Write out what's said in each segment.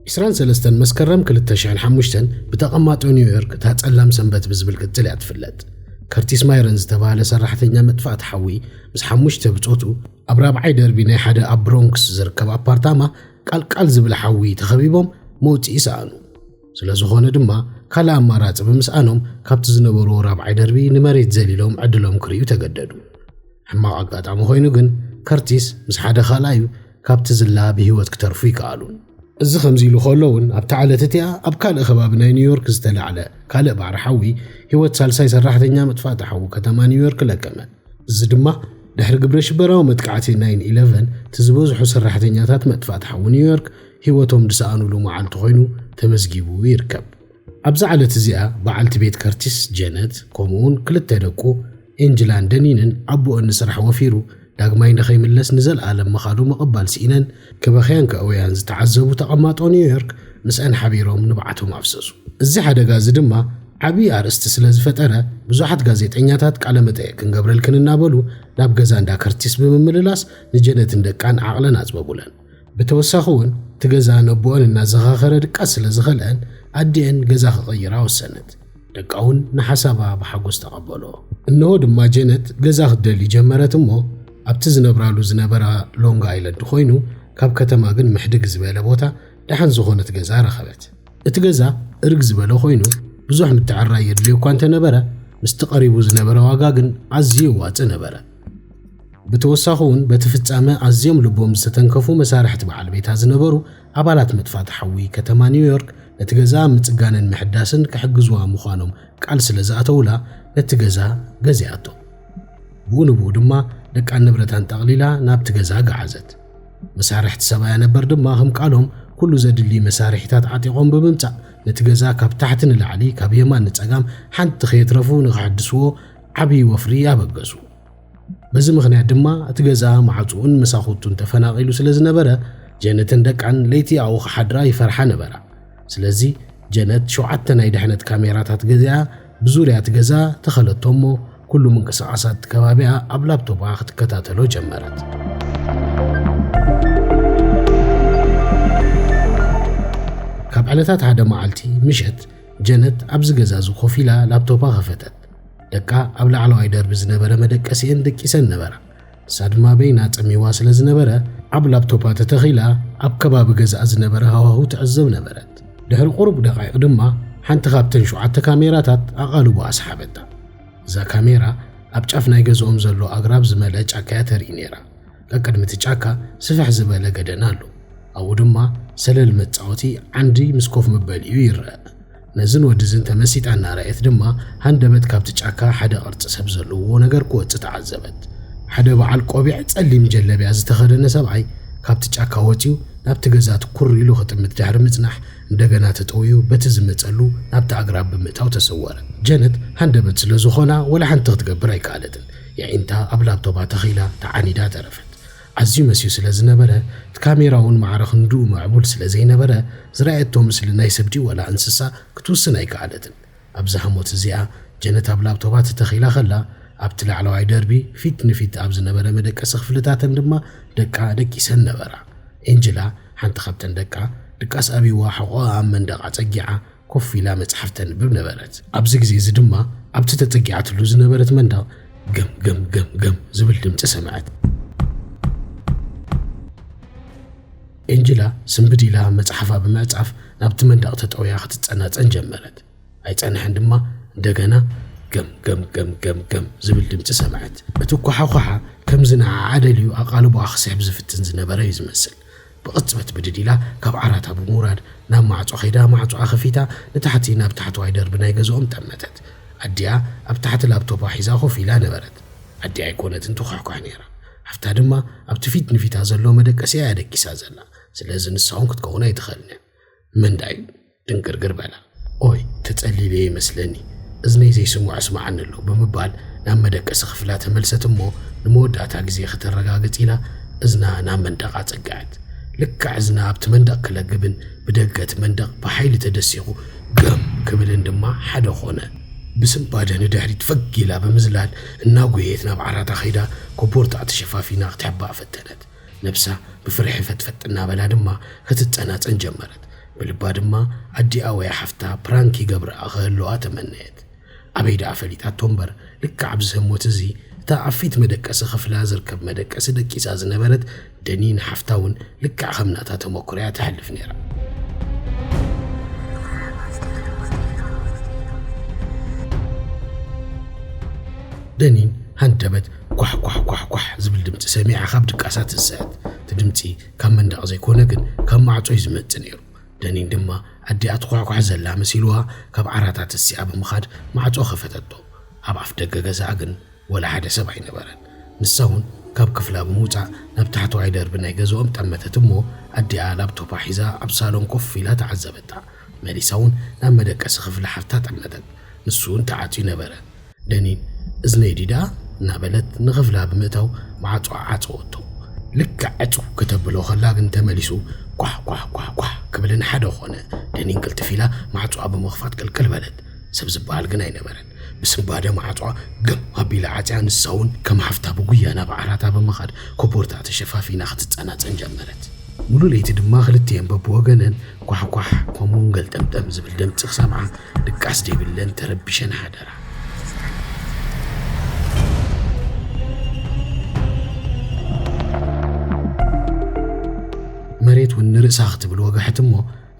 ዕስራን ሰለስተን መስከረም ክልተ ሽሕን ሓሙሽተን ብተቐማጦ ኒውዮርክ እታ ጸላም ሰንበት ብዝብል ቅጽል እያ ትፍለጥ። ከርቲስ ማይረን ዝተባህለ ሰራሕተኛ መጥፋእቲ ሓዊ ምስ ሓሙሽተ ብጾቱ ኣብ ራብዓይ ደርቢ ናይ ሓደ ኣብ ብሮንክስ ዝርከብ ኣፓርታማ ቃልቃል ዝብል ሓዊ ተኸቢቦም መውጽኢ ሰኣኑ። ስለ ዝኾነ ድማ ካልእ ኣማራጺ ብምስኣኖም ካብቲ ዝነበርዎ ራብዓይ ደርቢ ንመሬት ዘሊሎም ዕድሎም ክርእዩ ተገደዱ። ሕማቕ ኣጋጣሚ ኮይኑ ግን ከርቲስ ምስ ሓደ ካልኣዩ ካብቲ ዝላ ብህይወት ክተርፉ ይከኣሉ። እዚ ከምዚ ኢሉ ከሎ እውን ኣብታ ዕለት እቲኣ ኣብ ካልእ ከባቢ ናይ ኒውዮርክ ዝተላዕለ ካልእ ባዕሪ ሓዊ ህይወት ሳልሳይ ሰራሕተኛ መጥፋእቲ ሓዊ ከተማ ኒውዮርክ ለቀመ። እዚ ድማ ድሕሪ ግብረ ሽበራዊ መጥቃዕቲ ናይን ኢለቨን እቲ ዝበዝሑ ሰራሕተኛታት መጥፋእቲ ሓዊ ኒውዮርክ ህይወቶም ዝሰኣኑሉ መዓልቲ ኮይኑ ተመዝጊቡ ይርከብ። ኣብዛ ዕለት እዚኣ በዓልቲ ቤት ከርቲስ ጀነት ከምኡውን ክልተ ደቁ ኤንጅላን ደኒንን ኣቦኦን ንስራሕ ወፊሩ ዳግማይ ንኸይምለስ ንዘለኣለም ምኻዱ ምቕባል ስኢነን ክበኽያን ከእውያን ዝተዓዘቡ ተቐማጦ ኒውዮርክ ምስአን ሓቢሮም ንብዓቶም ኣፍሰሱ። እዚ ሓደጋ እዚ ድማ ዓብዪ ኣርእስቲ ስለ ዝፈጠረ ብዙሓት ጋዜጠኛታት ቃለ መጠየቅ ክንገብረልክን እናበሉ ናብ ገዛ እንዳ ከርቲስ ብምምልላስ ንጀነትን ደቃን ዓቕለን ኣጽበቡለን። ብተወሳኺ እውን እቲ ገዛ ነቦአን እናዘኻኸረ ድቃስ ስለ ዝኸልአን ኣዲአን ገዛ ክቕይራ ወሰነት። ደቃ እውን ንሓሳባ ብሓጎስ ተቐበሎ። እንሆ ድማ ጀነት ገዛ ክትደሊ ጀመረት እሞ ኣብቲ ዝነብራሉ ዝነበራ ሎንግ ኣይለንድ ኮይኑ ካብ ከተማ ግን ምሕድግ ዝበለ ቦታ ደሓን ዝኾነት ገዛ ረኸበት። እቲ ገዛ እርግ ዝበለ ኮይኑ ብዙሕ ምትዕራይ የድልዮ እኳ እንተነበረ ምስቲ ቀሪቡ ዝነበረ ዋጋ ግን ኣዝዩ የዋጽእ ነበረ። ብተወሳኺ እውን በቲ ፍጻመ ኣዝዮም ልቦም ዝተተንከፉ መሳርሕቲ በዓል ቤታ ዝነበሩ ኣባላት መጥፋእቲ ሓዊ ከተማ ኒውዮርክ ነቲ ገዛ ኣብ ምጽጋንን ምሕዳስን ክሕግዝዋ ምዃኖም ቃል ስለ ዝኣተውላ ነቲ ገዛ ገዚኣቶ። ብኡ ንብኡ ድማ ደቃን ንብረታን ጠቕሊላ ናብቲ ገዛ ገዓዘት። መሳርሕቲ ሰብኣያ ነበር ድማ ከም ቃሎም ኩሉ ዘድሊ መሳርሒታት ዓጢቖም ብምምጻእ ነቲ ገዛ ካብ ታሕቲ ንላዕሊ ካብ የማን ንጸጋም ሓንቲ ከየትረፉ ንክሕድስዎ ዓብዪ ወፍሪ ኣበገሱ። በዚ ምኽንያት ድማ እቲ ገዛ ማዕጽኡን መሳኹቱን ተፈናቒሉ ስለ ዝነበረ ጀነትን ደቃን ለይቲ ኣብኡ ክሓድራ ይፈርሓ ነበራ። ስለዚ ጀነት ሸውዓተ ናይ ድሕነት ካሜራታት ገዚኣ ብዙርያ እቲ ገዛ ተኸለቶ እሞ ኩሉ ምንቅስቓሳት ከባቢኣ ኣብ ላፕቶፓ ክትከታተሎ ጀመረት። ካብ ዕለታት ሓደ መዓልቲ ምሸት ጀነት ኣብዚ ገዛ እዚ ኮፍ ኢላ ላፕቶፓ ከፈተት። ደቃ ኣብ ላዕለዋይ ደርቢ ዝነበረ መደቀሲአን ደቂሰን ነበራ። ንሳ ድማ በይና ጸሚዋ ስለ ዝነበረ ኣብ ላፕቶፓ ተተኺላ ኣብ ከባቢ ገዛኣ ዝነበረ ሃዋሁ ትዕዘብ ነበረት። ድሕሪ ቁሩብ ደቓይቕ ድማ ሓንቲ ካብተን ሸውዓተ ካሜራታት ኣቓልቦኣ ሰሓበታ። እዛ ካሜራ ኣብ ጫፍ ናይ ገዝኦም ዘሎ ኣግራብ ዝመልአ ጫካ እያ ተርኢ ነይራ። ቀቅድሚ እቲ ጫካ ስፍሕ ዝበለ ገደና ኣሎ። ኣብኡ ድማ ሰለል መጻወቲ ዓንዲ ምስ ኮፍ መበሊኡ ይረአ። ነዝን ወድዝን ተመሲጣ እናረኣየት ድማ ሃንደበት ካብቲ ጫካ ሓደ ቅርጺ ሰብ ዘለዎ ነገር ክወጽእ ተዓዘበት። ሓደ በዓል ቆቢዕ ጸሊም ጀለብያ ዝተኸደነ ሰብኣይ ካብቲ ጫካ ወጺኡ ናብቲ ገዛ ትኩር ኢሉ ክጥምት ድሕሪ ምጽናሕ እንደገና ተጠውዩ በቲ ዝመጸሉ ናብቲ ኣግራብ ብምእታው ተሰወረ። ጀነት ሃንደበት ስለ ዝኾና ወላ ሓንቲ ክትገብር ኣይከኣለትን። የዒንታ ኣብ ላፕቶፓ ተኺላ ተዓኒዳ ተረፈት። ኣዝዩ መስዩ ስለ ዝነበረ እቲ ካሜራ እውን ማዕረ ክንድኡ ምዕቡል ስለ ዘይነበረ ዝረኣየቶ ምስሊ ናይ ሰብ ድዩ ዋላ እንስሳ ክትውስን ኣይከኣለትን። ኣብዛ ህሞት እዚኣ ጀነት ኣብ ላፕቶፓ ተተኺላ ከላ ኣብቲ ላዕለዋይ ደርቢ ፊት ንፊት ኣብ ዝነበረ መደቀሲ ክፍልታተን ድማ ደቃ ደቂሰን ነበራ። ኤንጅላ ሓንቲ ካብተን ደቃ ድቃስ ኣብይዋ ሕቖኣ ኣብ መንደቕ ኣጸጊዓ ኮፍ ኢላ መጽሓፍ ተንብብ ነበረት። ኣብዚ ግዜ እዚ ድማ ኣብቲ ተጸጊዓትሉ ዝነበረት መንደቕ ገም ገም ገም ገም ዝብል ድምጺ ሰምዐት። ኤንጅላ ስንብድ ኢላ መጽሓፋ ብምዕጻፍ ናብቲ መንደቕ ተጠውያ ክትጸናጸን ጀመረት። ኣይጸንሐን ድማ እንደገና ገም ገም ገም ገም ገም ዝብል ድምጺ ሰምዐት። እቲ ኳሓኳሓ ከምዚ ንዓዓ ደልዩ ኣቓልቦኣ ክስሕብ ዝፍትን ዝነበረ እዩ ዝመስል። ብቕጽበት ብድድ ኢላ ካብ ዓራታ ብምውራድ ናብ ማዕጾ ከይዳ ማዕጾኣ ከፊታ ንታሕቲ ናብ ታሕተዋይ ደርቢ ናይ ገዝኦም ጠመተት። ኣዲኣ ኣብ ታሕቲ ላፕቶፓ ሒዛ ኮፍ ኢላ ነበረት። ኣዲኣ ኣይኮነትን ትኳሕኳሕ ነይራ። ሓፍታ ድማ ኣብቲ ፊት ንፊታ ዘሎ መደቀሲኣ እያ ደቂሳ ዘላ። ስለዚ ንሳ እውን ክትከውን ኣይትኽእልን እያ። መን ደኣ እዩ? ድንግርግር በላ። ኦይ፣ ተጸሊለ እየ ይመስለኒ። እዝነይ ዘይስምዖ እስምዓኒ ኣሎ ብምባል ናብ መደቀሲ ክፍላ ተመልሰት እሞ ንመወዳእታ ግዜ ከተረጋግጽ ኢላ እዝና ናብ መንደቕ ኣጸግዐት። ልክዕ እዝና ኣብቲ መንደቕ ክለግብን ብደገ እቲ መንደቕ ብሓይሊ ተደሲቑ ገም ክብልን ድማ ሓደ ኾነ። ብስንባደ ንድሕሪት ፈግ ኢላ ብምዝላል እናጎየየት ናብ ዓራታ ከይዳ ኮቦርታኣ ተሸፋፊና ክትሕባእ ፈተነት። ነብሳ ብፍርሒ ፈጥፈጥ እናበላ ድማ ክትጸናጸን ጀመረት። ብልባ ድማ ኣዲኣ ወይ ሓፍታ ፕራንክ ይገብርኣ ክህልዋ ተመነየት። ኣበይ ደኣ ፈሊጣቶ እምበር፣ ልክዕ ኣብዚ ህሞት እዚ እታ ኣብ ፊት መደቀሲ ክፍላ ዝርከብ መደቀሲ ደቂሳ ዝነበረት ደኒን ሓፍታ እውን ልክዕ ከም ናታ ተመኩሮ እያ ተሕልፍ ነይራ። ደኒን ሃንደበት ኳሕ ኳሕ ኳሕ ኳሕ ዝብል ድምፂ ሰሚዓ ካብ ድቃሳ ትስሕት። እቲ ድምፂ ካብ መንደቕ ዘይኮነ ግን ካብ ማዕጾ እዩ ዝመጽእ ነይሩ። ደኒን ድማ ኣዲኣ ትኳሕኳሕ ዘላ መሲልዋ ካብ ዓራታት እሲኣ ብምኻድ ማዕጾ ከፈተቶ። ኣብ ኣፍ ደገ ገዛኣ ግን ወላ ሓደ ሰብ ኣይነበረን። ንሳ እውን ካብ ክፍላ ብምውጻእ ናብ ታሕተዋይ ደርቢ ናይ ገዛኦም ጠመተት እሞ ኣዲኣ ላፕቶፓ ሒዛ ኣብ ሳሎን ኮፍ ኢላ ተዓዘበታ። መሊሳ እውን ናብ መደቀሲ ክፍሊ ሓፍታ ጠመተት። ንሱ እውን ተዓጽዩ ነበረ። ደኒን እዝነይ ድዩ ደኣ እናበለት ንኽፍላ ብምእታው ማዕጾ ዓጸወቶ። ልክዕ ዕጹው ከተብሎ ከላ ግን ተመሊሱ ኳሕ ኳሕ ኳሕ ኳሕ ክብልን ሓደ ኾነ። ደኒን ቅልጥፍ ኢላ ማዕጾኣ ብምኽፋት ቅልቅል በለት። ሰብ ዝበሃል ግን ኣይነበረን። ብስንባደ ማዕጾኣ ግም ኣቢላ ዓጽያ ንሳ እውን ከም ሓፍታ ብጉያ ናብ ዓራታ ብምኻድ ኮቦርታ ተሸፋፊና ክትጸናጸን ጀመረት። ሙሉ ለይቲ ድማ ክልቲኤን በብወገነን ኳሕኳሕ ከምኡውን ገልጠምጠም ዝብል ድምፂ ክሰምዓ ድቃስ ዘይብለን ተረቢሸን ሓደራ። መሬት እውን ንርእሳ ክትብል ወግሐት እሞ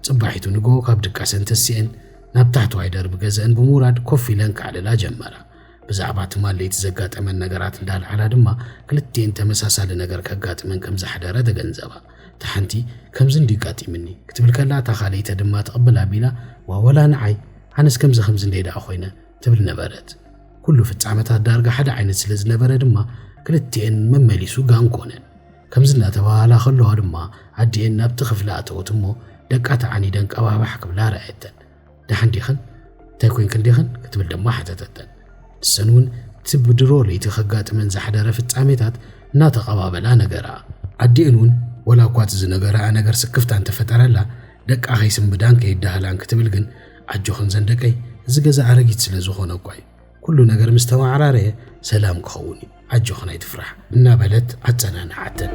ጽባሒቱ ንግሆ ካብ ድቃሰን ተሲኤን ናብ ታሕተዋይ ደርቢ ገዘአን ብምውራድ ኮፍ ኢለን ከዕልላ ጀመራ። ብዛዕባ ትማል ለይቲ ዘጋጠመን ነገራት እንዳልዓላ ድማ ክልቲኤን ተመሳሳሊ ነገር ከጋጥመን ከም ዝሓደረ ተገንዘባ። እታ ሓንቲ ከምዚ እንዲ ኣጋጢምኒ ክትብል ከላ እታ ካልኣይቲ ድማ ትቕብል ኣቢላ ዋ ወላ ንዓይ ኣነስ ከምዚ ከምዚ እንደ ደኣ ኮይነ ትብል ነበረት። ኩሉ ፍጻመታት ዳርጋ ሓደ ዓይነት ስለ ዝነበረ ድማ ክልቲኤን መመሊሱ ጋን ኮነን። ከምዚ እናተባሃላ ከለዋ ድማ ኣዲኤን ናብቲ ክፍሊ ኣተወት እሞ ደቃ ተዓኒደን ቀባባሕ ክብላ ረኣየተን። ደሓን ዲኽን? እንታይ ኮንክን ዲኽን? ክትብል ድማ ሓተተተን። ንሰን እውን እቲ ብድሮ ለይቲ ከጋጥመን ዝሓደረ ፍጻሜታት እናተቐባበላ ነገራ። ኣዲኤን እውን ወላ እኳ እቲ ዝነገረኣ ነገር ስክፍታ እንተፈጠረላ ደቃ ከይስንብዳን ከይዳህላን ክትብል ግን ኣጆኽን ዘን ደቀይ እዚ ገዛ ኣረጊት ስለ ዝኾነ እኳ እዩ። ኩሉ ነገር ምስ ተማዕራረየ ሰላም ክኸውን እዩ። ኣጆኽን ኣይትፍራሕ እናበለት ኣጸናንዓተን።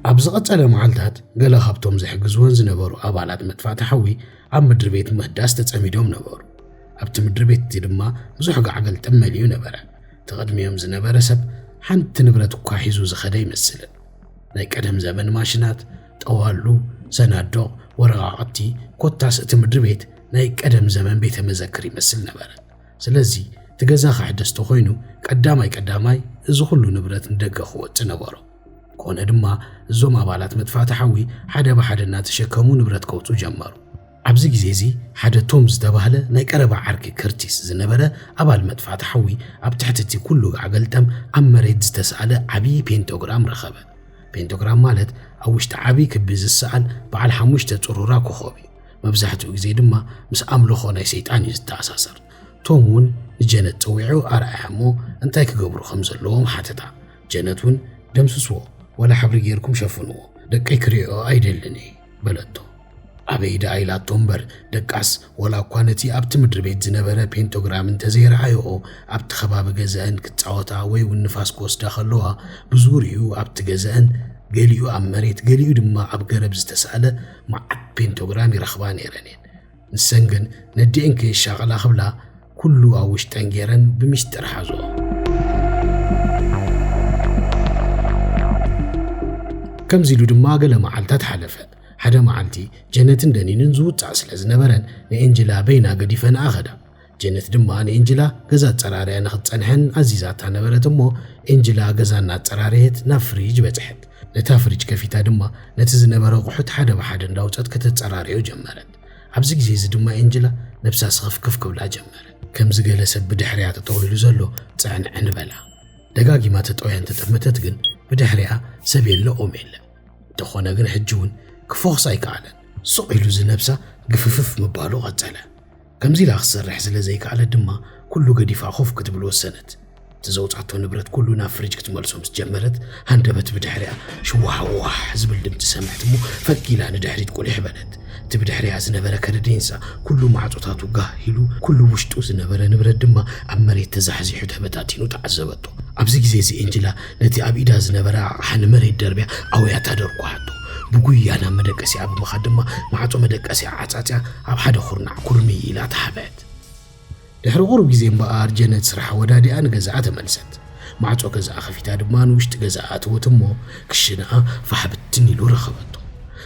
ኣብ ዝቐጸለ መዓልታት ገለ ካብቶም ዝሕግዝወን ዝነበሩ ኣባላት መጥፋእቲ ሓዊ ኣብ ምድሪ ቤት ምህዳስ ተጸሚዶም ነበሩ። ኣብቲ ምድሪ ቤት እቲ ድማ ብዙሕ ጋዕ ገልጠም መሊኡ ነበረ። እቲ ቅድሚኦም ዝነበረ ሰብ ሓንቲ ንብረት እኳ ሒዙ ዝኸደ ኣይመስልን። ናይ ቀደም ዘመን ማሽናት፣ ጠዋሉ፣ ሰናዶቕ፣ ወረቓቕቲ፣ ኮታስ እቲ ምድሪ ቤት ናይ ቀደም ዘመን ቤተ መዘክር ይመስል ነበረ። ስለዚ እቲ ገዛ ክሕደስ ተኾይኑ ቀዳማይ ቀዳማይ እዚ ኩሉ ንብረት ንደገ ክወጽእ ነበሮ። ኮነ ድማ እዞም ኣባላት መጥፋእቲ ሓዊ ሓደ ብሓደ እናተሸከሙ ንብረት ከውጹ ጀመሩ። ኣብዚ ግዜ እዚ ሓደ ቶም ዝተባህለ ናይ ቀረባ ዓርኪ ከርቲስ ዝነበረ ኣባል መጥፋእቲ ሓዊ ኣብ ትሕቲ እቲ ኩሉ ጋዕ ገልጠም ኣብ መሬት ዝተሳእለ ዓብዪ ፔንቶግራም ረኸበ። ፔንቶግራም ማለት ኣብ ውሽጢ ዓብዪ ክቢ ዝሰኣል በዓል ሓሙሽተ ጽሩራ ኮኾብ እዩ። መብዛሕትኡ ግዜ ድማ ምስ ኣምልኾ ናይ ሰይጣን እዩ ዝተኣሳሰር። ቶም እውን ንጀነት ጸዊዑ ኣርኣያ እሞ እንታይ ክገብሩ ከም ዘለዎም ሓተታ። ጀነት እውን ደምስስዎ፣ ወላ ሕብሪ ጌርኩም ሸፍንዎ፣ ደቀይ ክሪኦ ኣይደልን እየ በለቶ። ኣበይ ደኣ ኢላቶ እምበር ደቃስ ወላ እኳ ነቲ ኣብቲ ምድሪ ቤት ዝነበረ ፔንቶግራም እንተዘይረኣይኦ ኣብቲ ከባቢ ገዘአን ክጻወታ ወይ እውን ንፋስ ክወስዳ ከለዋ ብዙርይኡ ኣብቲ ገዘአን ገሊኡ ኣብ መሬት ገሊኡ ድማ ኣብ ገረብ ዝተሳእለ መዓት ፔንቶግራም ይረኽባ ነይረን እየን። ንሰን ግን ነዲኤን ከየሻቐላ ክብላ ኩሉ ኣብ ውሽጠን ገይረን ብሚስጥር ሓዞ። ከምዚ ኢሉ ድማ ገለ መዓልታት ሓለፈ። ሓደ መዓልቲ ጀነትን ደኒንን ዝውጻእ ስለ ዝነበረን ንኤንጅላ በይና ገዲፈንኣ ኸዳ። ጀነት ድማ ንኤንጅላ ገዛ ኣጸራርያ ንኽትጸንሐን ኣዚዛታ ነበረት እሞ ኤንጅላ ገዛ እናጸራረየት ናብ ፍሪጅ በጽሐት። ነታ ፍሪጅ ከፊታ ድማ ነቲ ዝነበረ ኣቑሑት ሓደ ብሓደ እንዳውጸት ከተጸራርዮ ጀመረት። ኣብዚ ግዜ እዚ ድማ ኤንጅላ ነብሳ ስኽፍክፍ ክብላ ጀመረ። ከምዚ ገለ ሰብ ብድሕሪያ ተጠውሊሉ ዘሎ ጽዕንዕን በላ። ደጋጊማ ተጠውያ እንተጠመተት ግን ብድሕሪኣ ሰብ የለ ኦም የለ። እንተኾነ ግን ሕጂ እውን ክፎኽስ ኣይከኣለን። ስቕ ኢሉ ዝነብሳ ግፍፍፍ ምባሉ ቀጸለ። ከምዚ ኢላ ክትሰርሕ ስለ ዘይከኣለት ድማ ኩሉ ገዲፋ ኮፍ ክትብል ወሰነት። እቲ ዘውጻቶ ንብረት ኩሉ ናብ ፍሪጅ ክትመልሶ ምስ ጀመረት ሃንደበት ብድሕሪኣ ሽዋሕዋሕ ዝብል ድምጺ ሰምዐት እሞ ፈግ ኢላ ንድሕሪት ቁሊሕ በለት። እቲ ብድሕሪኣ ዝነበረ ከረዴንሳ ኩሉ ማዕጾታቱ ጋህ ኢሉ፣ ኩሉ ውሽጡ ዝነበረ ንብረት ድማ ኣብ መሬት ተዛሕዚሑ ተበታቲኑ ተዓዘበቶ። ኣብዚ ግዜ እዚ ኤንጅላ ነቲ ኣብ ኢዳ ዝነበረ ኣቕሓ ንመሬት ደርብያ ኣውያታ ደርጓሓቶ። ብጉያ ናብ መደቀሲኣ ብምኻድ ድማ ማዕጾ መደቀሲኣ ዓጻጽያ ኣብ ሓደ ኩርናዕ ኩርምይ ኢላ ተሓብአት። ድሕሪ ቁሩብ ግዜ እምበኣር ጀነት ስራሓ ወዳዲኣ ንገዛኣ ተመልሰት። ማዕጾ ገዛኣ ከፊታ ድማ ንውሽጢ ገዛኣ ኣተወት እሞ ክሽነኣ ፋሕ ብትን ኢሉ ረኸበቶ።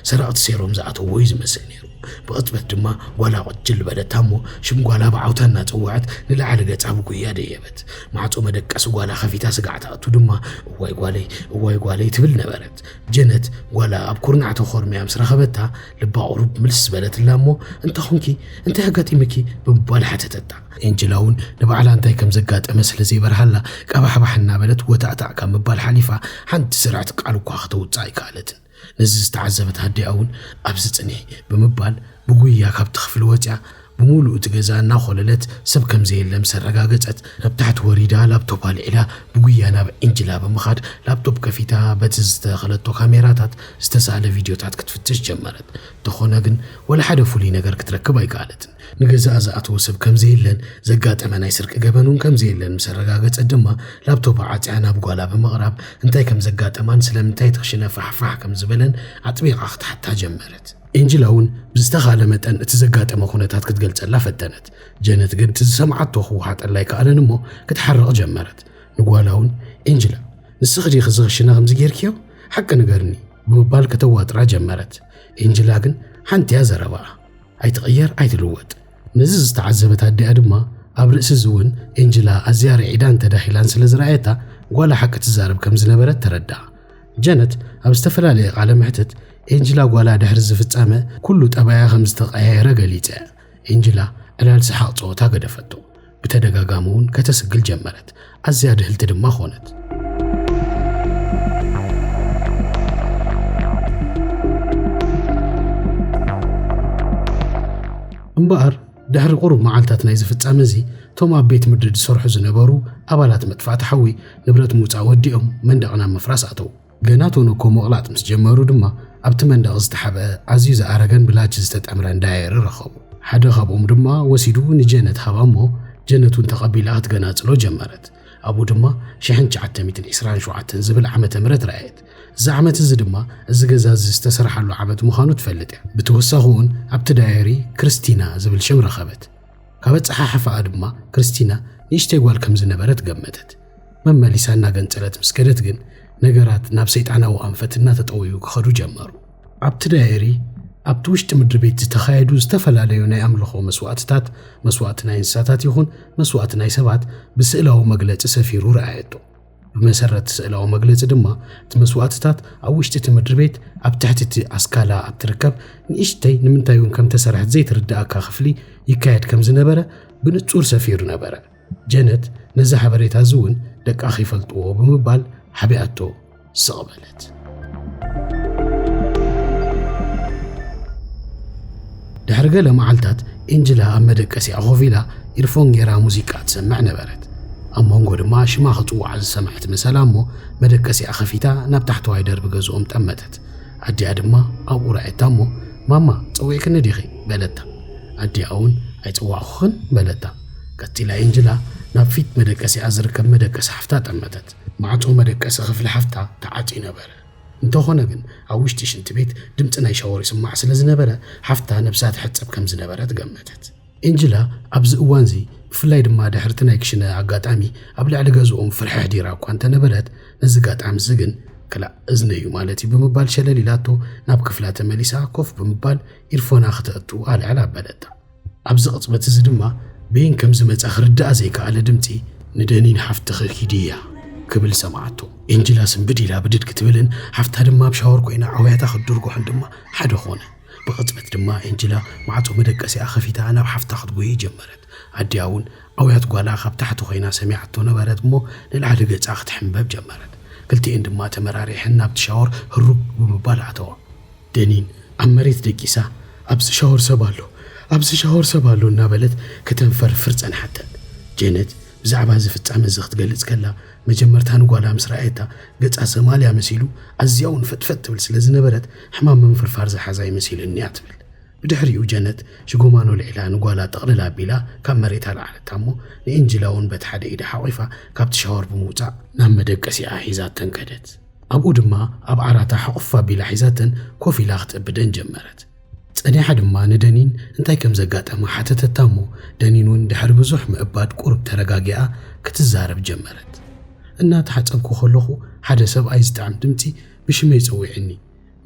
ሰረቕቲ ሴሮም ዝኣተዎ እዩ ዝመስል ነይሩ። ብቕጽበት ድማ ጓላ ቁጅል በለታ እሞ ሽም ጓላ ብዓውታ እናጸውዐት ንላዕሊ ገጻ ብጉያ ደየበት። ማዕጾ መደቀሲ ጓላ ከፊታ ስጋዕ ትኣቱ ድማ እዋይ ጓለይ፣ እዋይ ጓለይ ትብል ነበረት። ጀነት ጓላ ኣብ ኩርናዕ ተኾርምያ ምስ ረኸበታ ልባ ቁሩብ ምልስ በለትላ እሞ እንታይ ኾንኪ? እንታይ ኣጋጢምኪ? ብምባል ሓተተታ። ኤንጅላ እውን ንባዕላ እንታይ ከም ዘጋጠመ ስለ ዘይበርሃላ ቀባሕባሕ እናበለት ወታእታእ ካብ ምባል ሓሊፋ ሓንቲ ስርዕቲ ቃል እኳ ከተውፅእ ኣይከኣለትን። ነዚ ዝተዓዘበት ኣዲኣ እውን ኣብዚ ፅንሒ ብምባል ብጉያ ካብቲ ክፍሊ ወፂኣ ብምሉእ እቲ ገዛ እናኾለለት ሰብ ከም ዘየለ ምስ ኣረጋገፀት ናብ ታሕቲ ወሪዳ ላፕቶፕ ኣልዒላ ብጉያ ናብ ኤንጅላ ብምኻድ ላፕቶፕ ከፊታ በቲ ዝተኸለቶ ካሜራታት ዝተሳእለ ቪድዮታት ክትፍትሽ ጀመረት። እንተኾነ ግን ወላ ሓደ ፍሉይ ነገር ክትረክብ ኣይከኣለትን። ንገዛኣ ዝኣተወ ሰብ ከም ዘየለን ዘጋጠመ ናይ ስርቂ ገበን እውን ከም ዘየለን ምስ ኣረጋገጸት ድማ ላፕቶፓ ዓጽያ ናብ ጓላ ብምቕራብ እንታይ ከም ዘጋጠማን ስለምንታይ ትኽሽነ ፋሕፋሕ ከም ዝበለን ኣጥቢቓ ክትሓታ ጀመረት። ኤንጅላ እውን ብዝተኻለ መጠን እቲ ዘጋጠመ ኩነታት ክትገልጸላ ፈተነት። ጀነት ግን እቲ ዝሰምዓቶ ክወሓጠላ ኣይከኣለን እሞ ክትሓርቕ ጀመረት። ንጓላ እውን ኤንጅላ ንስኺ ዲኺ እዚ ክሽነ ከምዚ ጌርክዮ? ሓቂ ንገርኒ ብምባል ከተዋጥራ ጀመረት። ኤንጅላ ግን ሓንቲ እያ ዘረባኣ። ኣይትቕየር ኣይትልወጥ። ነዚ ዝተዓዘበት ኣዲኣ ድማ ኣብ ርእሲ እዚ እውን ኤንጅላ ኣዝያ ርዒዳን ተዳሂላን ስለ ዝረኣየታ ጓላ ሓቂ ትዛረብ ከም ዝነበረት ተረድኣ። ጀነት ኣብ ዝተፈላለየ ቃለ መሕትት ኤንጅላ ጓላ ድሕሪ እዚ ፍጻመ ኩሉ ጠባያ ከም ዝተቐያየረ ገሊጸ። ኤንጅላ ዕላል ሰሓቕ ጸወታ ገደፈቶ። ብተደጋጋሚ እውን ከተስግል ጀመረት። ኣዝያ ድህልቲ ድማ ኾነት። እምበኣር ድሕሪ ቁሩብ መዓልታት ናይዚ ፍጻመ እዚ እቶም ኣብ ቤት ምድሪ ዝሰርሑ ዝነበሩ ኣባላት መጥፋእቲ ሓዊ ንብረት ምውጻእ ወዲኦም መንደቕ ናብ ምፍራስ ኣተዉ። ገና ቶኖኮ ምቕላጥ ምስ ጀመሩ ድማ ኣብቲ መንደቕ ዝተሓብአ ኣዝዩ ዝኣረገን ብላች ዝተጠምረን ዳየሪ ረኸቡ። ሓደ ካብኦም ድማ ወሲዱ ንጀነት ሃባ እሞ ጀነት እውን ተቐቢላ ክትገናጽሎ ጀመረት። ኣብኡ ድማ ሽሕን ትሽዓተ ሚእትን ዕስራን ሸውዓተን ዝብል ዓመተ ምህረት ረኣየት። እዚ ዓመት እዚ ድማ እዚ ገዛ እዚ ዝተሰርሓሉ ዓመት ምዃኑ ትፈልጥ እያ። ብተወሳኺ እውን ኣብቲ ዳየሪ ክርስቲና ዝብል ሽም ረኸበት። ካብ ኣጸሓሕፋኣ ድማ ክርስቲና ንእሽተይ ጓል ከም ዝነበረት ገመተት። መመሊሳ እናገንጸለት ምስ ከደት ግን ነገራት ናብ ሰይጣናዊ ኣንፈት እናተጠወዩ ክኸዱ ጀመሩ። ኣብቲ ዳየሪ ኣብቲ ውሽጢ ምድሪ ቤት ዝተኻየዱ ዝተፈላለዩ ናይ ኣምልኾ መስዋእትታት፣ መስዋእቲ ናይ እንስሳታት ይኹን መስዋእቲ ናይ ሰባት ብስእላዊ መግለጺ ሰፊሩ ረኣየቶ። ብመሰረት ስእላዊ መግለጺ ድማ እቲ መስዋእትታት ኣብ ውሽጢ እቲ ምድሪ ቤት ኣብ ትሕቲ እቲ ኣስካላ ኣብ ትርከብ ንእሽተይ ንምንታይ እውን ከም ተሰርሐት ዘይትርድኣካ ክፍሊ ይካየድ ከም ዝነበረ ብንጹር ሰፊሩ ነበረ። ጀነት ነዚ ሓበሬታ እዚ እውን ደቃ ከይፈልጥዎ ብምባል ሓቢኣቶ ስቕ በለት። ድሕሪ ገለ መዓልታት ኤንጅላ ኣብ መደቀሲኣ ኮፍ ኢላ ኢርፎን ጌራ ሙዚቃ ትሰምዕ ነበረት። ኣብ መንጎ ድማ ሽማ ክጽውዓ ዝሰምዐት መሰላ እሞ መደቀሲኣ ከፊታ ናብ ታሕተዋይ ደርቢ ገዝኦም ጠመተት። ኣዲኣ ድማ ኣብኡ ረኣየታ እሞ ማማ ጸዊዕክኒ ዲኺ? በለታ። ኣዲኣ እውን ኣይጸዋዕኩኽን በለታ። ቀጺላ ኤንጅላ ናብ ፊት መደቀሲኣ ዝርከብ መደቀሲ ሓፍታ ጠመተት። ማዕጾ መደቀሲ ክፍሊ ሓፍታ ተዓጽዩ ነበረ። እንተኾነ ግን ኣብ ውሽጢ ሽንቲ ቤት ድምጺ ናይ ሻወር ይስማዕ ስለ ዝነበረ ሓፍታ ነብሳ ትሕጸብ ከም ዝነበረት ገመተት። ኤንጅላ ኣብዚ እዋንዚ ብፍላይ ድማ ድሕርቲ ናይ ክሽነ ኣጋጣሚ ኣብ ልዕሊ ገዝኦም ፍርሒ ኣሕዲራ እኳ እንተነበረት ነዚ ኣጋጣሚ እዚ ግን ክላእ እዝነይ እዩ ማለት እዩ ብምባል ሸለል ኢላቶ ናብ ክፍላ ተመሊሳ ኮፍ ብምባል ኢርፎና ክተእቱ ኣልዕል ኣበለታ። ኣብዚ ቅጽበት እዚ ድማ በይን ከም ዝመጸ ክርድኣ ዘይከኣለ ድምጺ ንደኒን ሓፍትኺ ኪድያ ክብል ሰምዓቶ። ኤንጅላ ስንብድ ኢላ ብድድ ክትብልን ሓፍታ ድማ ኣብ ሻወር ኮይና ኣውያታ ክትድርጉሕን ድማ ሓደ ኾነ። ብቕጽበት ድማ ኤንጅላ ማዕጾ መደቀሲኣ ከፊታ ናብ ሓፍታ ክትጎይ ጀመረት። ኣዲኣ እውን ኣውያት ጓላ ካብ ታሕቲ ኮይና ሰሚዓቶ ነበረት እሞ ንላዕሊ ገጻ ክትሕንበብ ጀመረት። ክልቲኤን ድማ ተመራሪሐን ናብቲ ሻወር ህሩብ ብምባል ኣተዋ። ደኒን ኣብ መሬት ደቂሳ ኣብዚ ሻወር ሰብ ኣሎ፣ ኣብዚ ሻወር ሰብ ኣሎ እናበለት ከተንፈርፍር ጸንሓተን። ጀነት ብዛዕባ እዚ ፍጻመ እዚ ክትገልጽ ከላ መጀመርታ ንጓላ ምስ ረኣየታ ገጻ ሰማልያ መሲሉ ኣዝያ እውን ፈጥፈጥ ትብል ስለ ዝነበረት ሕማም ምንፍርፋር ዝሓዛ ይመሲሉኒ እያ ትብል። ብድሕሪኡ ጀነት ሽጎማኖ ልዒላ ንጓላ ጥቕልል ኣቢላ ካብ መሬት ኣልዓለታ እሞ፣ ንኤንጅላ እውን በቲ ሓደ ኢዳ ሓቒፋ ካብቲ ሻወር ብምውጻእ ናብ መደቀሲኣ ሒዛተን ከደት። ኣብኡ ድማ ኣብ ዓራታ ሕቑፍ ኣቢላ ሒዛተን ኮፍ ኢላ ክትእብደን ጀመረት። ጸኒሓ ድማ ንደኒን እንታይ ከም ዘጋጠማ ሓተተታ እሞ፣ ደኒን እውን ድሕሪ ብዙሕ ምእባድ ቁሩብ ተረጋጊኣ ክትዛረብ ጀመረት። እናተሓጸብኩ ከለኹ ሓደ ሰብኣይ ዝጥዕም ድምጺ ብሽመይ ጸዊዕኒ።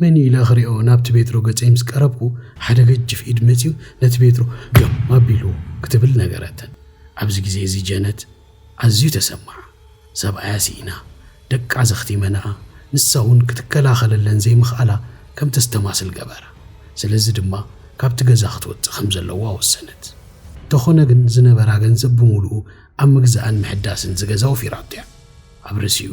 መን ኢለ ክሪኦ ናብቲ ቤትሮ ገጸይ ምስ ቀረብኩ፣ ሓደ ገጅፍ ኢድ መጺኡ ነቲ ቤትሮ ገም ኣቢሉ ክትብል ነገረተን። ኣብዚ ግዜ እዚ ጀነት ኣዝዩ ተሰማዓ። ሰብኣያ ስኢና፣ ደቃ ዘኽቲመንኣ፣ ንሳ እውን ክትከላኸለለን ዘይምኽኣላ ከም ተስተማስል ገበራ። ስለዚ ድማ ካብቲ ገዛ ክትወጽእ ከም ዘለዋ ወሰነት። እንተኾነ ግን ዝነበራ ገንዘብ ብምሉኡ ኣብ ምግዛእን ምሕዳስን እዚ ገዛ ወፊራቶ እያ። ኣብ ርእሲኡ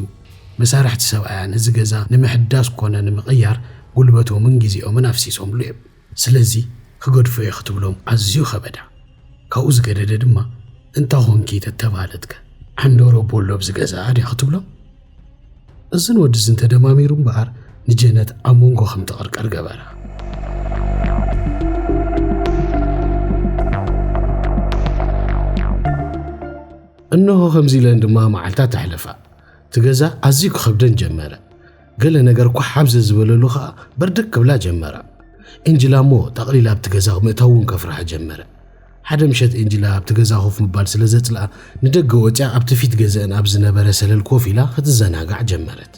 መሳርሕቲ ሰብኣያ ነዚ ገዛ ንምሕዳስ ኮነ ንምቕያር ጉልበቶምን ግዜኦምን ኣፍሲሶምሉ እዮም። ስለዚ ክገድፎ እየ ክትብሎም ኣዝዩ ከበዳ። ካብኡ ዝገደደ ድማ እንታ ኾንኪ ተተባህለትከ ዓንዶሮ ቦሎ ኣብዚ ገዛ ድያ ክትብሎም? እዝን ወድዝን ተደማሚሩ እምበኣር ንጀነት ኣብ መንጎ ከም ትቕርቀር ገበራ። እንሆ ከምዚ ኢለን ድማ መዓልታት ኣሕለፋ። እቲ ገዛ ኣዝዩ ክኸብደን ጀመረ። ገለ ነገር ኳሕ ኣብ ዘዝበለሉ ኸኣ በርደግ ክብላ ጀመራ። ኤንጅላ እሞ ጠቕሊላ ኣብቲ ገዛ ምእታው እውን ከፍርሃ ጀመረ። ሓደ ምሸት ኤንጅላ ኣብቲ ገዛ ኮፍ ምባል ስለ ዘጽልኣ፣ ንደገ ወጺኣ ኣብቲ ፊት ገዘአን ኣብ ዝነበረ ሰለል ኮፍ ኢላ ክትዘናጋዕ ጀመረት።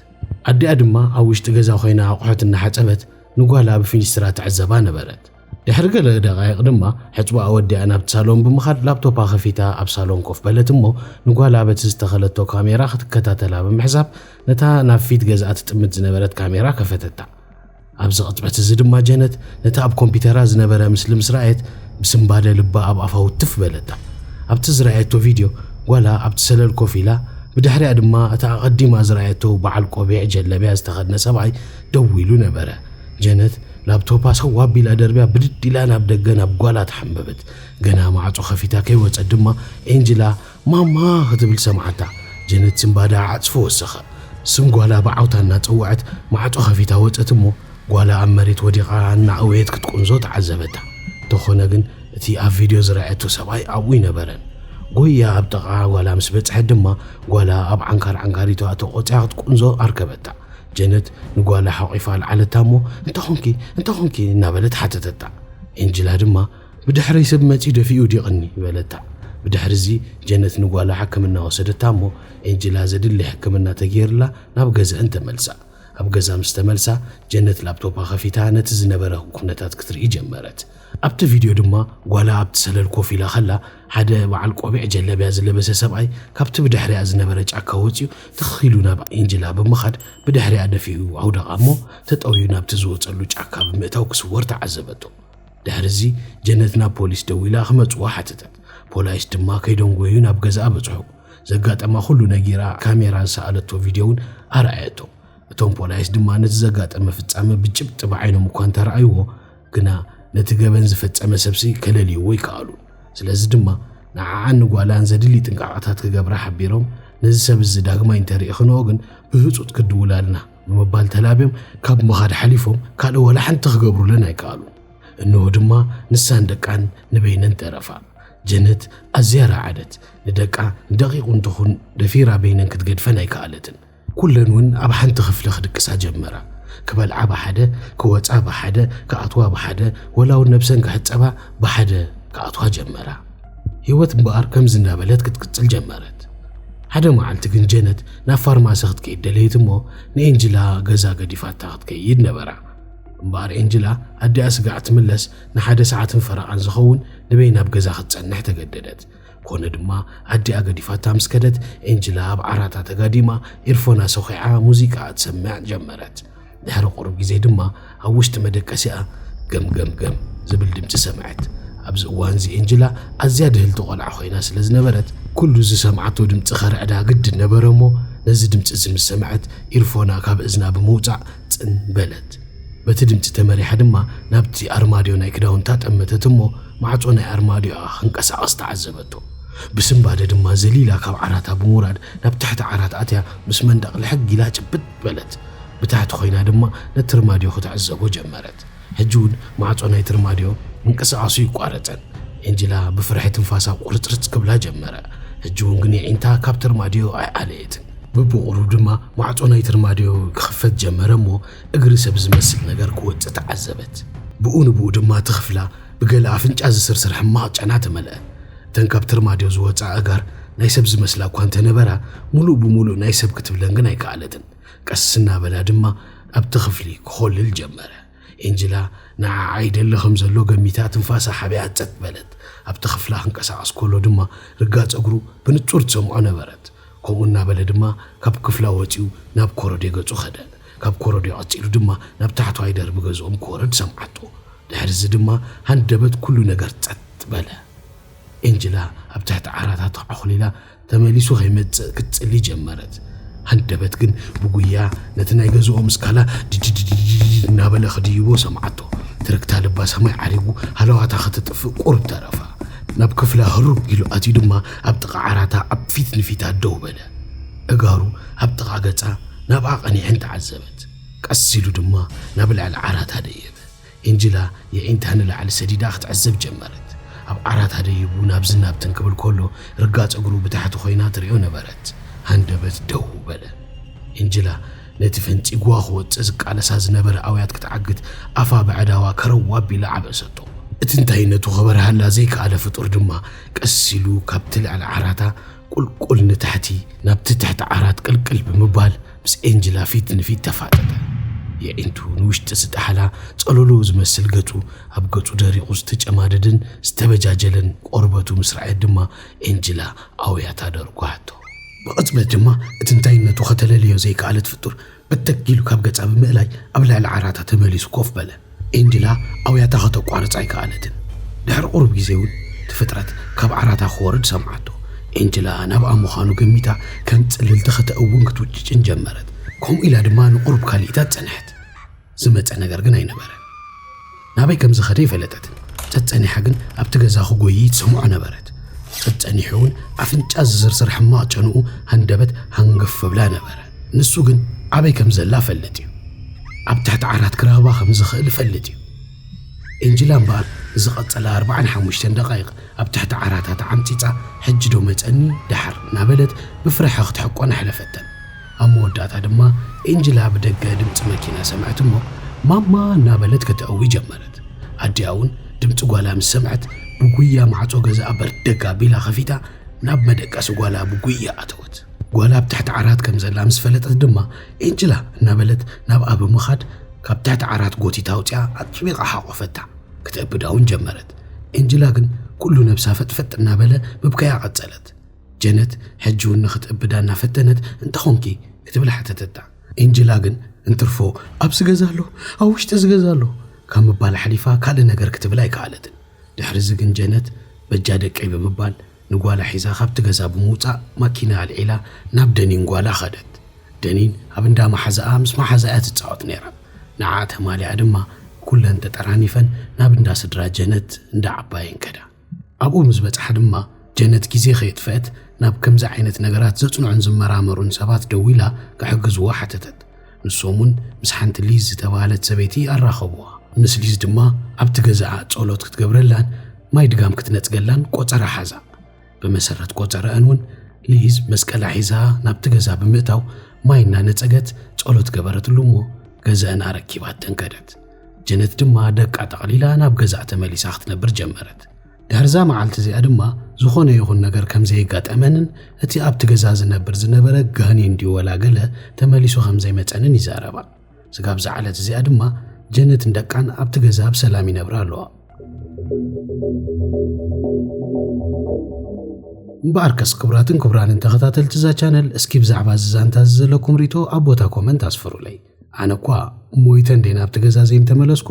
ኣዲኣ ድማ ኣብ ውሽጢ ገዛ ኮይና ኣቑሑት እናሓጸበት ንጓላ ብፊኒስትራ ትዕዘባ ነበረት። ድሕሪ ገለ ደቓይቕ ድማ ሕጽባኣ ወዲኣ ናብቲ ሳሎን ብምኻድ ላፕቶፓ ከፊታ ኣብ ሳሎን ኮፍ በለት እሞ ንጓላ በቲ ዝተኸለቶ ካሜራ ክትከታተላ ብምሕሳብ ነታ ናብ ፊት ገዝኣ ትጥምት ዝነበረት ካሜራ ከፈተታ። ኣብዚ ቅጽበት እዚ ድማ ጀነት ነቲ ኣብ ኮምፒተራ ዝነበረ ምስሊ ምስ ረኣየት ብስንባደ ልባ ኣብ ኣፋ ውትፍ በለታ። ኣብቲ ዝረኣየቶ ቪድዮ ጓላ ኣብቲ ሰለል ኮፍ ኢላ ብድሕሪኣ ድማ እቲ ኣቐዲማ ዝረኣየቶ በዓል ቆቢዕ ጀለብያ ዝተኸድነ ሰብኣይ ደው ኢሉ ነበረ። ጀነት ላፕቶፓ ሰው ኣቢላ ደርብያ ብድድ ኢላ ናብ ደገ ናብ ጓላ ተሓንበበት። ገና ማዕጾ ከፊታ ከይወጸት ድማ ኤንጅላ ማማ ክትብል ሰምዓታ። ጀነት ስንባዳ ዓጽፎ ወሰኸ። ስም ጓላ ብዓውታ እናጸውዐት ማዕጾ ከፊታ ወጸት እሞ ጓላ ኣብ መሬት ወዲቓ እናእወየት ክትቁንዞ ተዓዘበታ። እንተኾነ ግን እቲ ኣብ ቪድዮ ዝረኣየቶ ሰብኣይ ኣብኡ ኣይነበረን። ጎያ ኣብ ጥቓ ጓላ ምስ በጽሐት ድማ ጓላ ኣብ ዓንካር ዓንካሪቷ ተቖጽያ ክትቁንዞ ኣርከበታ። ጀነት ንጓላ ሓቒፋ ኣልዓለታ እሞ እንታ ኾንኪ እንታ ኾንኪ እናበለት ሓተተታ። ኤንጅላ ድማ ብድሕረይ ሰብ መጺኡ ደፊኡ ውዲቕኒ በለታ። ብድሕሪ እዚ ጀነት ንጓላ ሕክምና ወሰደታ እሞ ኤንጅላ ዘድሊ ሕክምና ተገይርላ ናብ ገዘአን ተመልሳ። ኣብ ገዛ ምስ ተመልሳ ጀነት ላፕቶፓ ከፊታ ነቲ ዝነበረ ኩነታት ክትርኢ ጀመረት። ኣብቲ ቪድዮ ድማ ጓላ ኣብቲ ሰለል ኮፍ ኢላ ከላ ሓደ በዓል ቆቢዕ ጀለብያ ዝለበሰ ሰብኣይ ካብቲ ብድሕሪኣ ዝነበረ ጫካ ወጺኡ ትኽ ኢሉ ናብ ኤንጅላ ብምኻድ ብድሕሪኣ ደፊኡ ኣውደቓ እሞ ተጠውዩ ናብቲ ዝወጸሉ ጫካ ብምእታው ክስወር ተዓዘበቶ። ድሕሪ እዚ ጀነት ናብ ፖሊስ ደዊላ ክመጽዋ ሓተተት። ፖላይስ ድማ ከይደንጎዩ ናብ ገዛኣ በጽሑ። ዘጋጠማ ኩሉ ነጊራ ካሜራ ዝሰኣለቶ ቪድዮ እውን ኣርኣየቶ። እቶም ፖላይስ ድማ ነቲ ዘጋጠመ ፍጻመ ብጭብጢ ብዓይኖም እኳ እንተረኣይዎ ግና ነቲ ገበን ዝፈጸመ ሰብሲ ከለልይዎ ኣይከኣሉን። ስለዚ ድማ ንዓኣን ንጓላን ዘድሊ ጥንቃቐታት ክገብራ ሓቢሮም ነዚ ሰብ እዚ ዳግማይ እንተሪእኽንኦ ግን ብህጹጽ ክድውላልና ብምባል ተላብዮም ካብ ምኻድ ሓሊፎም ካልእ ዋላ ሓንቲ ክገብሩለን ኣይከኣሉን። እንሆ ድማ ንሳን ደቃን ንበይነን ተረፋ። ጀነት ኣዝያ ረዓደት። ንደቃ ንደቂቕ እንተኹን ደፊራ በይነን ክትገድፈን ኣይከኣለትን። ኩለን እውን ኣብ ሓንቲ ክፍሊ ክድቅሳ ጀመራ። ክበልዓ ብሓደ፣ ክወጻ ብሓደ፣ ክኣትዋ ብሓደ፣ ወላ እውን ነብሰን ክሕጸባ ብሓደ ክኣትዋ ጀመራ። ህይወት እምበኣር ከምዚ እናበለት ክትቅጽል ጀመረት። ሓደ መዓልቲ ግን ጀነት ናብ ፋርማሲ ክትከይድ ደለየት እሞ ንኤንጅላ ገዛ ገዲፋታ ክትከይድ ነበራ። እምበኣር ኤንጅላ ኣዲኣ ስጋዕ ትምለስ ንሓደ ሰዓትን ፈረቓን ዝኸውን ንበይና ኣብ ገዛ ክትጸንሕ ተገደደት። ኮነ ድማ ኣዲኣ ገዲፋታ ምስ ከደት ኤንጅላ ኣብ ዓራታ ተጋዲማ ኢርፎና ሰኺዓ ሙዚቃ ትሰምዕ ጀመረት። ድሕሪ ቁሩብ ግዜ ድማ ኣብ ውሽጢ መደቀሲኣ ገም ገም ገም ዝብል ድምጺ ሰምዐት። ኣብዚ እዋን እዚ ኤንጅላ ኣዝያ ድህልቲ ቆልዓ ኮይና ስለ ዝነበረት ኩሉ ዝሰምዓቶ ድምጺ ከርዕዳ ግድን ነበረ እሞ ነዚ ድምጺ እዚ ምስ ሰምዐት ኢርፎና ካብ እዝና ብምውጻእ ጽን በለት። በቲ ድምጺ ተመሪሓ ድማ ናብቲ ኣርማድዮ ናይ ክዳውንታ ጠመተት እሞ ማዕጾ ናይ ኣርማድዮኣ ክንቀሳቐስ ተዓዘበቶ። ብስንባደ ድማ ዘሊላ ካብ ዓራታ ብምውራድ ናብ ትሕቲ ዓራት ኣትያ ምስ መንደቕ ልሕግ ኢላ ጭብጥ በለት። ብታሕቲ ኮይና ድማ ነቲ ኣርማድዮ ክትዕዘቦ ጀመረት። ሕጂ እውን ማዕጾ ናይቲ ኣርማድዮ ምንቅስቓሱ ይቋረጸን። ኤንጅላ ብፍርሒ ትንፋሳ ቁርጽርጽ ክብላ ጀመረ። ሕጂ እውን ግን የዒንታ ካብ ተርማድዮ ኣይኣለየትን። ብብቑሩብ ድማ ማዕጾ ናይ ተርማድዮ ክኽፈት ጀመረ እሞ እግሪ ሰብ ዝመስል ነገር ክወጽእ ተዓዘበት። ብኡ ንብኡ ድማ እቲ ክፍላ ብገለ ኣፍንጫ ዝስርስር ሕማቕ ጨና ተመልአ። እተን ካብ ተርማድዮ ዝወጻ ኣእጋር ናይ ሰብ ዝመስላ እኳ እንተነበራ፣ ሙሉእ ብሙሉእ ናይ ሰብ ክትብለን ግን ኣይከኣለትን። ቀስ እናበላ ድማ ኣብቲ ክፍሊ ክኾልል ጀመረ። ኤንጅላ ንዓዓ ይደሊ ከም ዘሎ ገሚታ ትንፋሳ ሓቢኣ ጸጥ በለት። ኣብቲ ክፍላ ክንቀሳቐስ ከሎ ድማ ርጋጽ እግሩ ብንጹር ትሰምዖ ነበረት። ከምኡ እናበለ ድማ ካብ ክፍላ ወጺኡ ናብ ኮረድዮ ገጹ ከደ። ካብ ኮረድዮ ቀጺሉ ድማ ናብ ታሕተዋይ ደርቢ ገዝኦም ክወርድ ሰምዓቶ። ድሕሪ እዚ ድማ ሃንደበት ኩሉ ነገር ጸጥ በለ። ኤንጅላ ኣብ ትሕቲ ዓራታት ኣኹሊላ ተመሊሱ ከይመጽእ ክትጽሊ ጀመረት። ሃንደበት ግን ብጉያ ነቲ ናይ ገዝኦም እስካላ ድድድድድ እናበለ ክድይቦ ሰምዓቶ። ትርግታ ልባ ሰማይ ዓሪጉ ሃለዋታ ከተጥፍእ ቁሩብ ተረፋ። ናብ ክፍላ ህሩብ ኢሉ ኣትዩ ድማ ኣብ ጥቓ ዓራታ ኣብ ፊት ንፊታ ደው በለ። እጋሩ ኣብ ጥቓ ገጻ ናብኣ ቀኒሐን ተዓዘበት። ቀስ ኢሉ ድማ ናብ ልዕሊ ዓራታ ደየበ። ኤንጅላ የዒንታ ንላዕሊ ሰዲዳ ክትዕዘብ ጀመረት። ኣብ ዓራታ ደይቡ ናብዝን ናብትን ክብል ከሎ ርጋጽ እግሩ ብታሕቲ ኮይና ትሪኦ ነበረት። ሃንደበት ደው በለ። ኤንጅላ ነቲ ፈንጺግዋ ክወጽእ ዝቃለሳ ዝነበረ ኣውያት ክትዓግት ኣፋ ብዕዳዋ ከረው ኣቢላ ዓበሰቶ። እቲ እንታይነቱ ክበርሃላ ዘይከኣለ ፍጡር ድማ ቀስ ኢሉ ካብቲ ልዕሊ ዓራታ ቁልቁል ንታሕቲ ናብቲ ትሕቲ ዓራት ቅልቅል ብምባል ምስ ኤንጅላ ፊት ንፊት ተፋጠጠ። የዒንቱ ንውሽጢ ዝጠሓላ ጸለሎ ዝመስል ገጹ ኣብ ገጹ ደሪቑ ዝተጨማደደን ዝተበጃጀለን ቆርበቱ ምስ ረኣየት ድማ ኤንጅላ ኣውያታ ደርጓሃቶ። ብቕጽበት ድማ እቲ እንታይነቱ ከተለልዮ ዘይከኣለት ፍጡር ብተኪሉ ካብ ገጻ ብምእላይ ኣብ ልዕሊ ዓራታ ተመሊሱ ኮፍ በለ። ኤንጅላ ኣውያታ ከተቋርጽ ኣይከኣለትን። ድሕሪ ቁሩብ ግዜ እውን እቲ ፍጥረት ካብ ዓራታ ክወርድ ሰምዓቶ። ኤንጅላ ናብኣ ምዃኑ ገሚታ ከም ጽልልቲ ከተእውን ክትውጭጭን ጀመረት። ከምኡ ኢላ ድማ ንቁሩብ ካልኢታት ጸንሐት። ዝመጸ ነገር ግን ኣይነበረን። ናበይ ከም ዝኸደ ይፈለጠትን። ጸጸኒሓ ግን ኣብቲ ገዛ ክጎይ ትሰምዖ ነበረት። ጸጸኒሑ እውን ኣፍንጫ ዝስርስር ሕማቕ ጨንኡ ሃንደበት ሃንገፍ ብላ ነበረ። ንሱ ግን ኣበይ ከም ዘላ ፈልጥ እዩ። ኣብ ትሕቲ ዓራት ክረኽባ ከም ዝኽእል ፈልጥ እዩ። ኤንጅላ እምበኣር ዝቐጸላ ኣርባዓን ሓሙሽተን ደቓይቕ ኣብ ትሕቲ ዓራታ ተዓምጺጻ፣ ሕጂ ዶ መጸኒ ደሓር እናበለት ብፍርሒ ክትሕቆን ኣሕለፈተን። ኣብ መወዳእታ ድማ ኤንጅላ ብደገ ድምጺ መኪና ሰምዐት እሞ ማማ እናበለት ከተእዊ ጀመረት። ኣዲኣ እውን ድምጺ ጓላ ምስ ሰምዐት ብጉያ ማዕጾ ገዛኣ በርደግ ኣቢላ ከፊታ ናብ መደቀሲ ጓላ ብጉያ ኣተወት። ጓላ ኣብ ትሕቲ ዓራት ከም ዘላ ምስ ፈለጠት ድማ ኤንጅላ እናበለት ናብኣ ብምኻድ ካብ ትሕቲ ዓራት ጎቲታ ኣውጺኣ ኣጥቢቓ ሓቖፈታ። ክትእብዳ እውን ጀመረት። ኤንጅላ ግን ኩሉ ነብሳ ፈጥፈጥ እናበለ ምብካያ ቀጸለት። ጀነት ሕጂ እውን ንኽትእብዳ እናፈተነት እንተኾንኪ ክትብል ሓተተታ። ኤንጅላ ግን እንትርፎ ኣብዚ ገዛ ኣሎ፣ ኣብ ውሽጢ እዚ ገዛ ኣሎ ካብ ምባል ሓሊፋ ካልእ ነገር ክትብል ኣይከኣለትን። ድሕሪ እዚ ግን ጀነት በጃ ደቀይ ብምባል ንጓላ ሒዛ ካብቲ ገዛ ብምውጻእ ማኪና ኣልዒላ ናብ ደኒን ጓላ ኸደት። ደኒን ኣብ እንዳ መሓዛኣ ምስ መሓዛኣ ትጻወት ነይራ። ንዓ ተማሊኣ ድማ ኩለን ተጠራኒፈን ናብ እንዳ ስድራ ጀነት እንዳ ዓባየን ከዳ። ኣብኡ ምስ በጽሓ ድማ ጀነት ግዜ ከየጥፈአት ናብ ከምዚ ዓይነት ነገራት ዘጽንዑን ዝመራመሩን ሰባት ደዊላ ክሕግዝዋ ሓተተት። ንሶም እውን ምስ ሓንቲ ሊዝ ዝተባህለት ሰበይቲ ኣራኸብዋ። ምስ ሊዝ ድማ ኣብቲ ገዛኣ ጸሎት ክትገብረላን ማይ ድጋም ክትነጽገላን ቆጸራ ሓዛ። ብመሰረት ቆጸረአን እውን ሊዝ መስቀላ ሒዛ ናብቲ ገዛ ብምእታው ማይ እናነጸገት ጸሎት ገበረትሉ እሞ ገዛኣን ኣረኪባተን ከደት። ጀነት ድማ ደቃ ጠቕሊላ ናብ ገዛኣ ተመሊሳ ክትነብር ጀመረት። ድሕርዛ መዓልቲ እዚኣ ድማ ዝኾነ ይኹን ነገር ከም ዘየጋጠመንን እቲ ኣብቲ ገዛ ዝነብር ዝነበረ ጋኔን ድዩ ወላ ገለ ተመሊሱ ከም ዘይመጸንን ይዛረባ። ስጋብ ዝዓለት እዚኣ ድማ ጀነትን ደቃን ኣብቲ ገዛ ብሰላም ይነብራ ኣለዋ። እምበኣርከስ ክቡራትን ክቡራንን ተኸታተልቲ እዛ ቻነል፣ እስኪ ብዛዕባ እዚ ዛንታ እዚ ዘለኩም ሪቶ ኣብ ቦታ ኮመንት ኣስፍሩለይ። ኣነ እኳ ሞይተ እንዴ ናብቲ ገዛ ዘይምተመለስኩ፣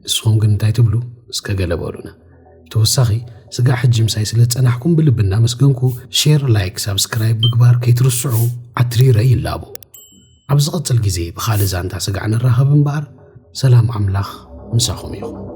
ንስኹም ግን እንታይ ትብሉ? እስከ ገለ በሉና። ብተወሳኺ ስጋዕ ሕጂ ምሳይ ስለ ዝጸናሕኩም ብልቢ እናመስገንኩ፣ ሼር፣ ላይክ፣ ሳብስክራይብ ምግባር ከይትርስዑ ዓትሪረ ይላቦ። ኣብ ዝቐጽል ግዜ ብኻልእ ዛንታ ስጋዕ ንራኸብ እምበኣር፣ ሰላም ኣምላኽ ምሳኹም ይኹን።